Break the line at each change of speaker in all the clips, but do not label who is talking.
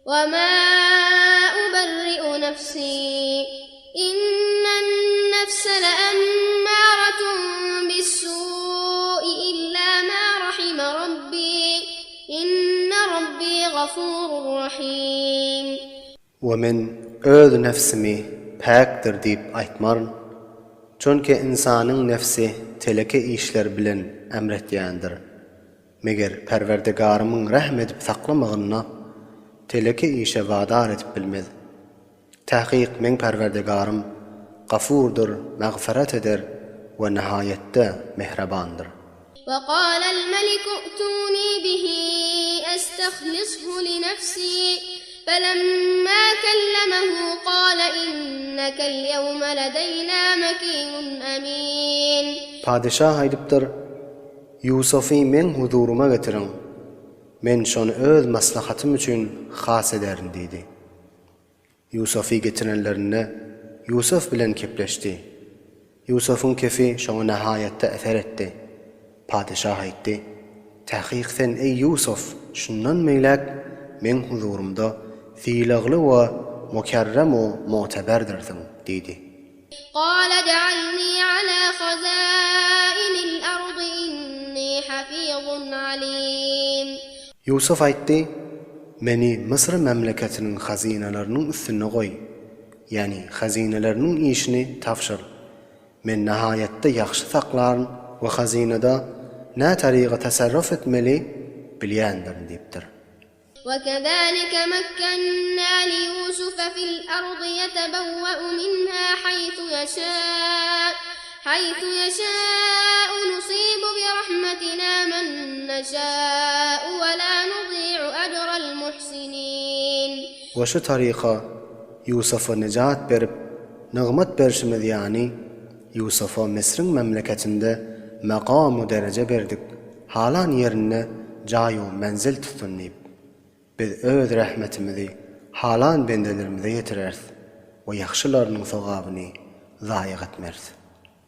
Wema uberri'u nefsi, innen-nefse leemmâretun bis-sû'i illâ mâ rahime rabbî, inne rabbî gafûrun rahîm.
We men öz nefsimi päkdir diýip aýtmaryn, çünki ynsanyň nefsi teleke işler bilen emretýändir. Meger Perwerdigarymyň rähm edip saklamagynda teleke işe wadar edip bilmez. Takyk meň Perwerdigarym Gafurdyr, magfyrat eder we nihaýetde mähribandyr.
Wekalel meliku u'tuni bihi estahlishu linefsi, felemma kellemehu kale innekel ýewme ledeýna mekinun emin.
Padyşah aýdypdyr, Ýusufy meň huzuryma getiriň, men şony öz maslahatym üçin has ederin diýdi. Ýusufy getirenlerinde, Ýusuf bilen kepleşdi. Ýusufuň kefi şoňa nahaýatda eser etdi. Patyşah aýtdy, Takyk sen, eý Ýusuf, şundan beýläk meň huzurymda sylagly we mukerrem u mu'teberdirsiň diýdi.
Gala ij'alni ala hazainil ardy inni hafizun alim.
Ýusuf aýtdy, Meni Mysr memleketiniň hazynalarynyň üstünde goý, ýagny hazynalarnyň işini tabşyr. Men nahaýatda ýagşy saklaryn we hazynada nä taryga tasarruf etmeli bilýändirin diýipdir.
وكذلك مكنا ليوسف في الأرض يتبوأ منها حيث يشاء حيث يشاء نصيب برحمتنا من نشاء ولا نضيع أجر المحسنين.
We şu taryka Ýusufa nejat berip, nygmat berşimiz ýany, Ýusufa Misriň memleketinde makam-u dereje berdik, halan ýerinde jaý-u menzil tutsun diýip. Biz öz rehmetimizi halan bendelerimize ýetireris we ýagşylarynyň sogabyny zaýag etmeris.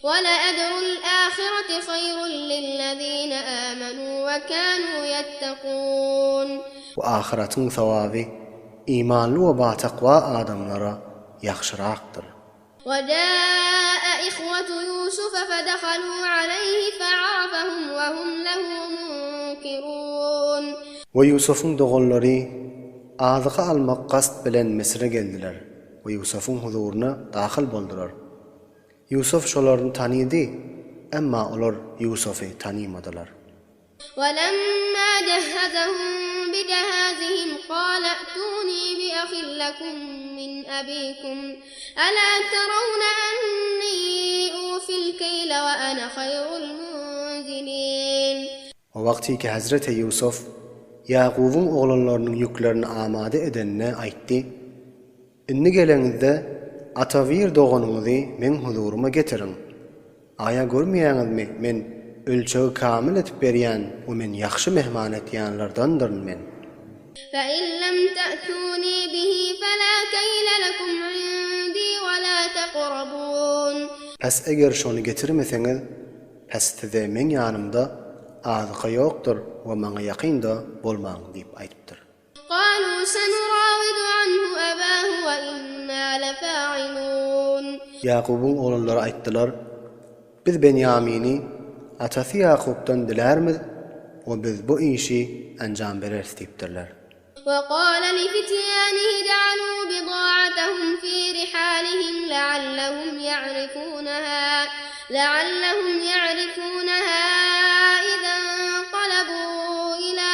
Wele-ejrul ahireti haýrun lillezine amenu we kanu ýettekun.
We ahyratyň sogaby imanly we batakwa adamlara ýagşyrakdyr.
وجاء إخوة يوسف فدخلوا عليه فعرفهم وهم له منكرون.
We Ýusubyň doganlary azyka almak kast bilen Misre geldiler we Ýusubyň huzuryna dahyl boldular. Ýusup şolaryny tanydy, emma olar Ýusuby tanymadylar.
وَلَمَّا جَهَّزَهُم بِجَهَازِهِمْ قَالَ ائْتُونِي بِأَخٍ لَّكُم مِّنْ أَبِيكُمْ أَلَا تَرَوْنَ أَنِّي أُوفِي الْكَيْلَ وَأَنَا خَيْرُ الْمُنزِلِينَ.
O wagty ki hezreti Ýusuf Ýakubyň oglanlarynyň ýüklerini amada edende aýtdy, Indi geleňizde atabir doganyňyzy meň huzuryma getiriň. Aýa görmeýäňizmi, men ölçegi kamyl edip berýän we men ýagşy mehman etýänlerdandyryn men.
Fe-in lem te'tûnî bihi fe-lâ keýle lekum indî we lâ tekrabûn.
Pes eger şony getirmeseňiz, pes size meň ýanymda azyka ýokdur we maňa ýakyn-da bolmaň diýip aýdypdyr.
Galu senurawidu anhu abahu we inna lefa'ilun.
Ýakubyň oglanlary aýtdylar, Biz Benýamini atasy Ýakupdan dilärmiz we biz bu işi enjam bereris diýipdirler.
We gale lifitýanihi ij'alu bida'atahum fi rihalihim le'allehum ýa'rifunaha Leallehum ýa'rifunaha izenqalebu ila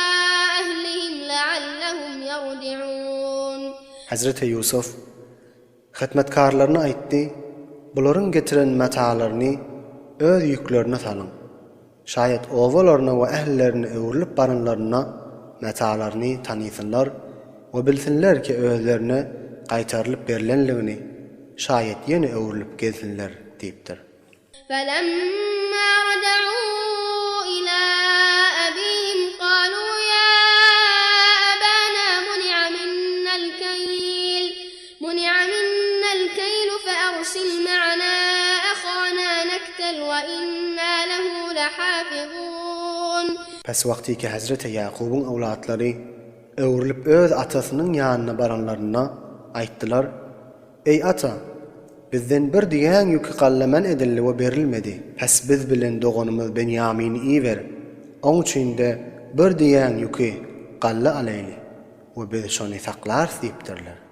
ehlihim leallehum ýerji'un.
Hezreti Ýusuf hyzmatkarlaryna aýtdy, Bularyň getiren matalaryny öz ýüklerine salyň. Şaýat obalaryna we ählilerine öwrülip baranlarynda matalaryny tanysynlar we bilsinler ki özlerine gaýtarylyp berlenligini, şaýat ýene öwrülip gelsinler diýipdir.
Felemma raja'u ila abihim kalu ya abana muni'a minnel keýl muni'a minnel keýlu fe ersil ma'ana ahana nektel we inna lehu lehafizun.
Pes wagtyky hezreti Ýakubyň öwlatlary. Öwrülip öz atasynyň ýanyna baranlarynda, aýtdylar, Eý ata! Bizden bir düýäň ýüki galla men edildi we berilmedi. Pes biz bilen doganymyz Benýamini iber, oň üçin-de bir düýäň ýüki galla alaýly we biz şony saklarys diýipdirler.